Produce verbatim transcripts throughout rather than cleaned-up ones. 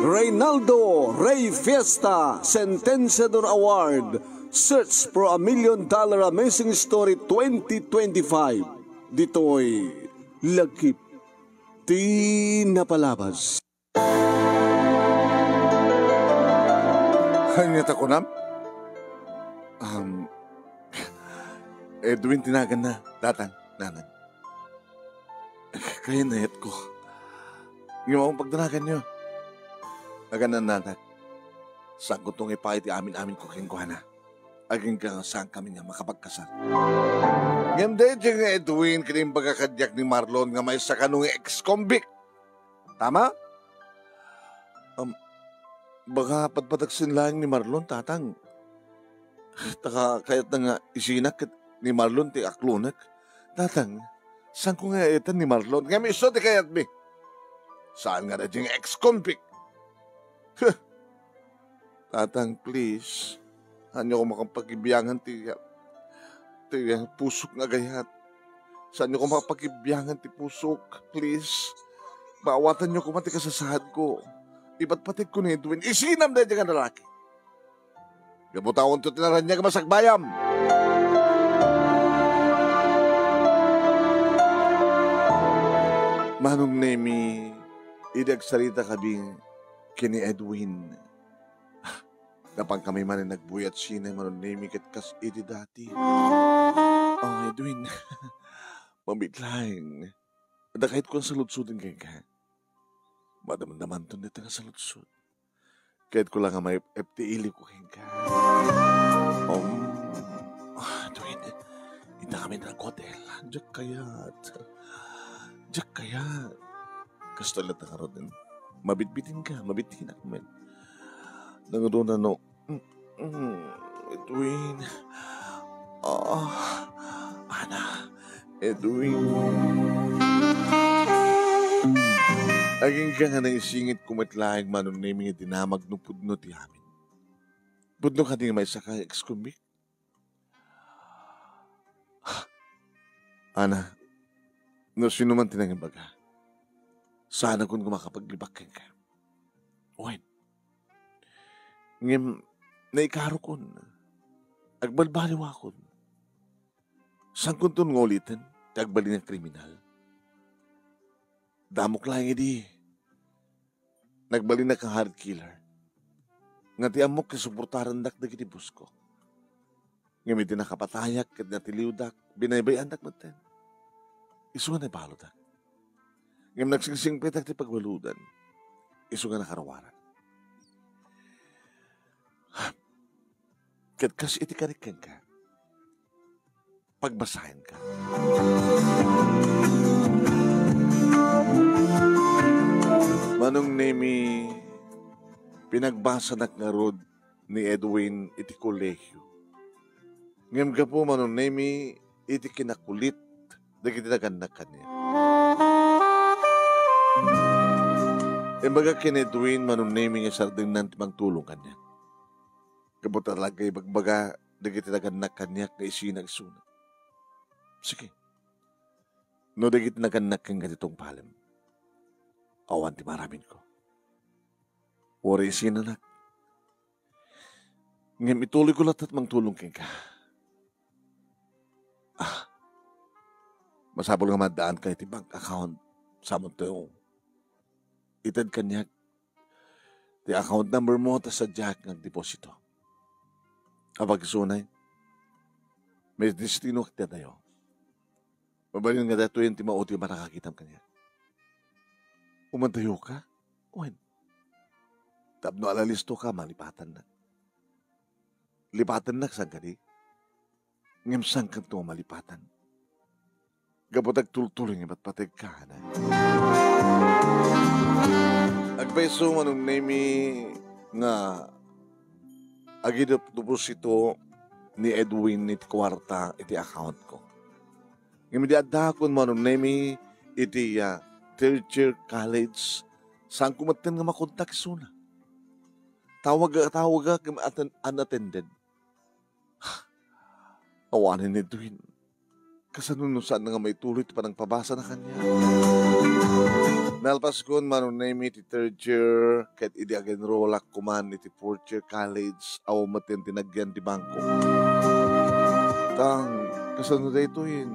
Reynaldo Rey Fiesta Sentenciador Award, Search for a Million Dollar Amazing Story twenty twenty-five. Ditoy Lagip ti Napalabas. Ania ta kunam? Um, Edwin ti naganna, tatang, nanang. Kayan nayat ko. Ngem awan pagdanaganyo. Aganannanak. Saanko nga ipaay ti amin-amin ko kenkuana. Agingga nga saankami nga makapagkasar. Ngem daydiay nga Edwin, ket imbaga kadiak ni Marlon nga maysa kano nga ex-convict. Tama? Um, baka padpadagsen laeng ni Marlon, tatang. Ta ka-, kayatna nga isinak ket ni Marlon ti aklonek. Tatang, saanko nga eten ni Marlon? Ngem isu ti kayatmi. Saan nga daydiay nga ex-convict? Huh. Tatang, please. Saanyo ko makapakibiangan ti, ti pusok nga agayat. Saanyo ko makapakibiangan ti pusok, please. Baawatanyo koma ti kasasaadko. Ipatpategko ni Edwin. Isinam daydiay nga lalaki. Gapu ta awanto ti naraniag a masakbayam. Manong Nemi, idi agsaritakami ken ni Edwin, napankami manen agbuyat sine, Manong Nemi, ket kas iti dati. Oh, Edwin, mabiit laeng. Adda kayatko a saludsoden kenka. Madamdamanton dayta nga saludsod. Kayatko la nga maipti ilibko kenka. Um, ah, Edwin, inta kami nga hotel. Diak kayat. Diak kayat. Kastoy latta ngaruden. Mabitbitinka, mabitbitinka met. Nanguduna no, mm, mm, Edwin. Ah, Ana, Edwin. Agingga nga naisingitko met laeng, Manong Nemi, nga dinamag no pudno ti amin. Pudno kadi nga maysa ka ex-convict? Ana, no sino man ti nangimbaga, saanakon nga makapaglibak kenka. Wen, ngem naikarokon, agbalbaliwakon. Saankonton nga uliten ti agbalin nga kriminal? Damok laeng idi. Nagbalinak a hard killer. Nga ti ammok ti suportarandak dagiti boss ko. Ngem idi nakapatayak ket natiliwdak, binaybay-andak metten. Isu nga naibaludak. Ngem nagsingsingpetak ti pagbaludan. Isu nga nakaruarak. Ket kas iti karik kenka, pagbasaenka. Manong Nemi, pinagbasanak ngarud ni Edwin iti kolehio. Ngem gapu, Manong Nemi, iti kinakulit dagiti nagannak kaniak. Imbagak ken Edwin, Manong Nemi, nga sardengnan ti mangtulong kaniak. Gapu ta talaga ibagbaga dagiti nagannak kaniak nga isina isuna. Sige. No dagiti nagannak kenka ti tungpalem, awan ti maaraminko. Uray isinanak. Ngem ituloyko latta ti mangtulong kenka. Ah, masapul nga maddaanka iti bank account samonto. Ited kaniak ti account number mo ta sadiak nga agdeposito. Apag isunay, may destino ti adayo. Mabalin nga daytoyen ti mao ti mannakakitam kaniak. Umantayoka? Wen, tapno alalistoka, malipatannak. Lipatannak, saan kadi? Ngem saankanto a malipatan. Gapu ta agtultuloy nga ipatpategka, ana. Agpayso, Manong Nemi, nga agidep-, deposito ni Edwin iti kuarta iti account ko. Ngem idi addaakon, Manong Nemi, iti, ah, third year college, saanko metten nga makontak isuna. Tawag, tawagak ngem atten-, unattended. Awanen ni Edwin. Kasano no saan nga maituloy ti panangpabasana kaniak? Nalpaskon, Manong Nemi, ti third year, ket idi ag-enrollak koman iti fourth year college, awan met ti nagyan ti bangko. Tang, kasano daytoy?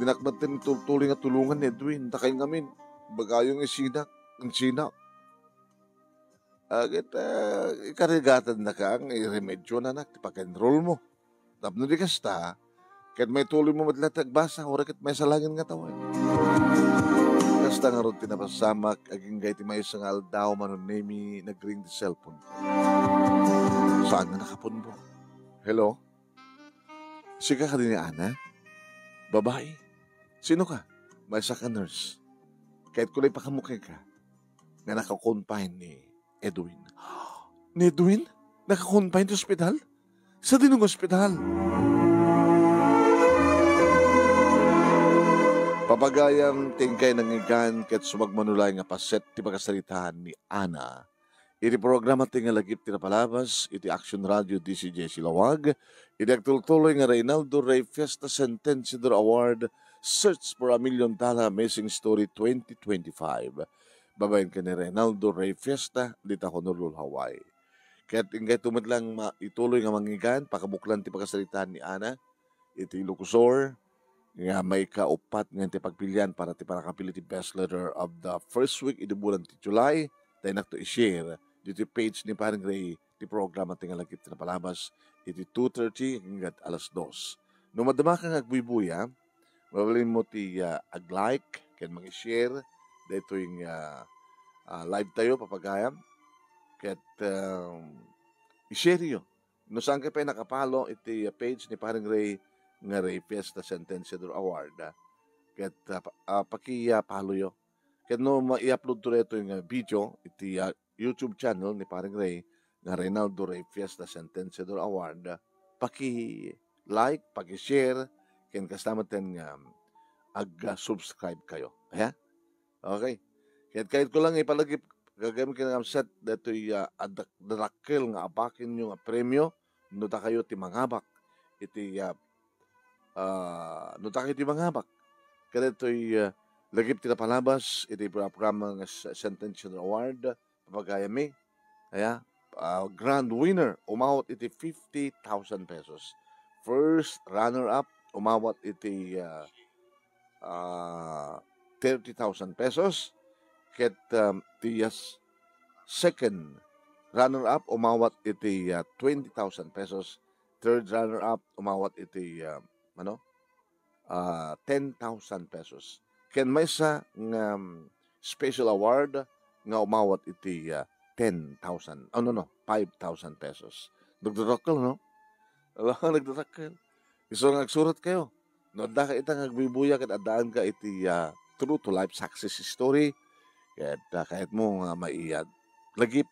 Dinak met ti tultuloy nga tulongan ni Edwin, ta kay ngamin, bagayo nga isinak, insinak. Ket, ah, ikarigatannaka nga iremedyo, anak, ti pag-enroll mo. Tapno di kasta, ket maituloy mo met laeng ti agbasa, uray ket maysa laeng nga tawen. Kasta ngarud ti napasamak, agingga iti maysa nga aldaw, Manong Nemi, nagring ti cellphone. Saan nga nakapunbo? Hello? Sika kadi ni Ana? Babai? Sino ka? Maysa ka nurse. Kayatko la ipakaammo kenka nga naka-confine ni Edwin. Ni Edwin? Naka-confine ti ospital? Sadino nga ospital? Papagayam ti inkay nangngegan ket sumagmamano laeng nga paset ti pakasaritaan ni Ana iti programa ti nga lagip ti napalabas iti Action Radio D C J Silawag, iti agtultuloy nga Reynaldo Rey Fiesta Sentenciador Award, Search for a Million Dollar Missing Story twenty twenty-five. Babaen ken ni Reynaldo Rey Fiesta, dita Honolulu, Hawaii. Ket inkay met laeng ma-, ituloy nga mangngegan, pakabuklan ti pakasaritaan ni Ana, iti Ilocosur, nga maikauppat nga ti pagpilian para ti pannakapili ti best letter of the first week idi bulan ti July, ta innak to i-share ditoy page ni Paring Ray ti programa ti nga lagip ti napalabas iti two thirty hanggang alas dos. No madamaka nga agbuybuya, mabalin mo ti, ah, ag-like ken mangi-share daytoy nga, ah, live tayo, papagayam. Ket, um, i-share yo. No saan kayo pay nakapalo iti, ah, page ni Paring Ray nga Ray Fiesta Sentenciador Award, ah, ket, ah, pa-, ah, paki, ah, follow yo. Ket no ma-i-upload to daytoy nga video iti, ah, YouTube channel ni Paring Ray nga Reynaldo Ray Fiesta Sentenciador Award, ah, paki-like, paki-share, ken kasta met nga ag-subscribe kayo. Aya? Okay. Ket kayatko lang ipalagip, gagayem ken nga set daytoy, ah, adda-, darakkel nga abakenyo nga premio, no dakayo ti mangabak iti, ah, ah, no dakayo ti mangabak kadaytoy, ah, lagip ti napalabas iti programa nga se-, Sentenciador Award, papagayam mi. Aya, ah, grand winner, umawat iti fifty thousand pesos. First runner-up, umawat iti, ah, ah, thirty thousand pesos. Ket, um, ti, ah, second runner-up, umawat iti, ah, twenty thousand pesos. Third runner-up, umawat iti, ah, ano, ah, ten thousand pesos. Ken maysa nga, um, special award nga umawat iti, ah, ten thousand, oh, no, no, five thousand pesos. Nagdarakkel, no? Ala, nagdarakkel. Isu nga agsurat kayo. No adda ka ita nga agbuybuya ket addaan ka iti, ah, true to life success story, ket, ah, kayat mo nga maiyat lagip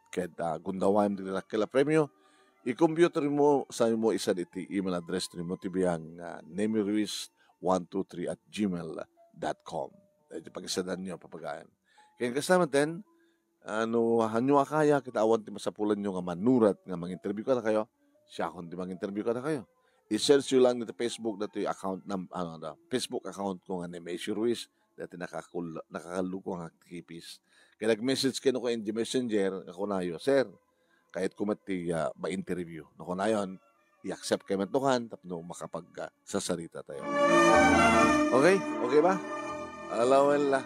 ket, ah, gundawayam ti dakkel a premio, i-computer mo, saan mo isad iti email address ni mo ti biang, ah, nemiruiz one two three at gmail dot com. Iti pagisadan nyo, papagayam. Ken kasta met, ah, no, hanyo a kaya, ket awan ti masapulan nyo nga manurat nga manginterview kadakayo, siakon ti manginterview kadakayo. I-search yo lang iti Facebook datoy account nam-, ano, da, Facebook account ko nga ni Macy Ruiz, dati nakakul-, nakakalluko nga kipis. Kaya nag-message kayo ko in the messenger, nga kunayo, "Sir, kayat ko met ti, ah, ma-interview." No kunayon, i-accept kayo met nukan, tapno makapag, ah, sasarita tayo. Okay? Okay ba? Ala, well, ah.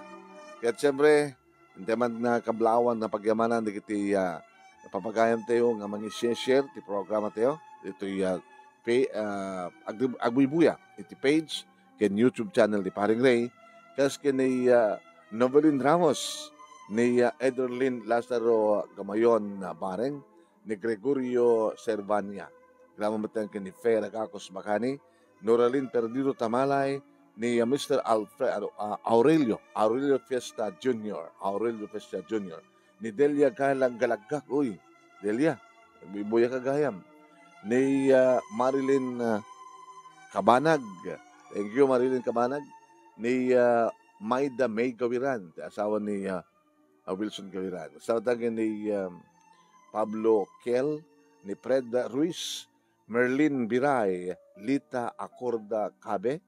Kaya siyempre, intay man nga kablawan nga pagyamanan dagiti, ah, papagayam tayo nga mangi-share ti programa tayo. Ito'y, ah, pa-, ah, ag-, agbuybuya iti page ken YouTube channel ni Paring Ray. Kas ken ni, ah, Novelin Ramos, ni, ah, Ederlin Lazaro Gamayon, ah, Bareng, ni Gregorio Servania. Agraman met ken ni Fe Ragacos Bacani, Noralin Perdido Tamalay, ni, ah, Mister Alfred, ano, ah, Aurelio, Aurelio Fiesta Junior, Aurelio Fiesta Junior, ni Delia Galang Galagak, uy, Delia, nagbibuya ka gayam, ni, ah, Marilyn, ah, Cabanag, thank you, Marilyn Cabanag, ni, ah, Maida May Gawiran, ti asawa ni, ah, ah, Wilson Gawiran. Sa ni, um, Pablo Kel, ni Fred Ruiz, Merlin Biray, Lita Acorda Cabe,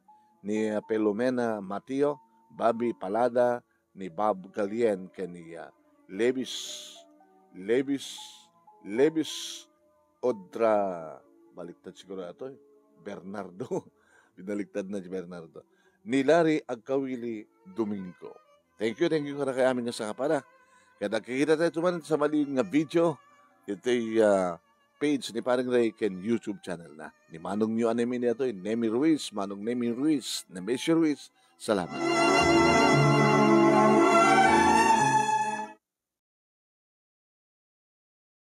ni Pelomena Mateo, Bobby Palada, ni Bob Galien, ken ni, ah, Levis, Levis, Levis Odra, baliktad siguro ato, eh. Bernardo. Binaliktad na ni Bernardo. Ni Larry Agkawili Domingo. Thank you, thank you kadakayo amin nga sangapara. Ket agkikita tayo tuman sa mali nga video, iti, ah, page ni Paring Ray ken YouTube channel na. Ni Manong nyo a Nemi ni atoy, Nemi Ruiz, Manong Nemi Ruiz, Nemesio Ruiz. Salamat.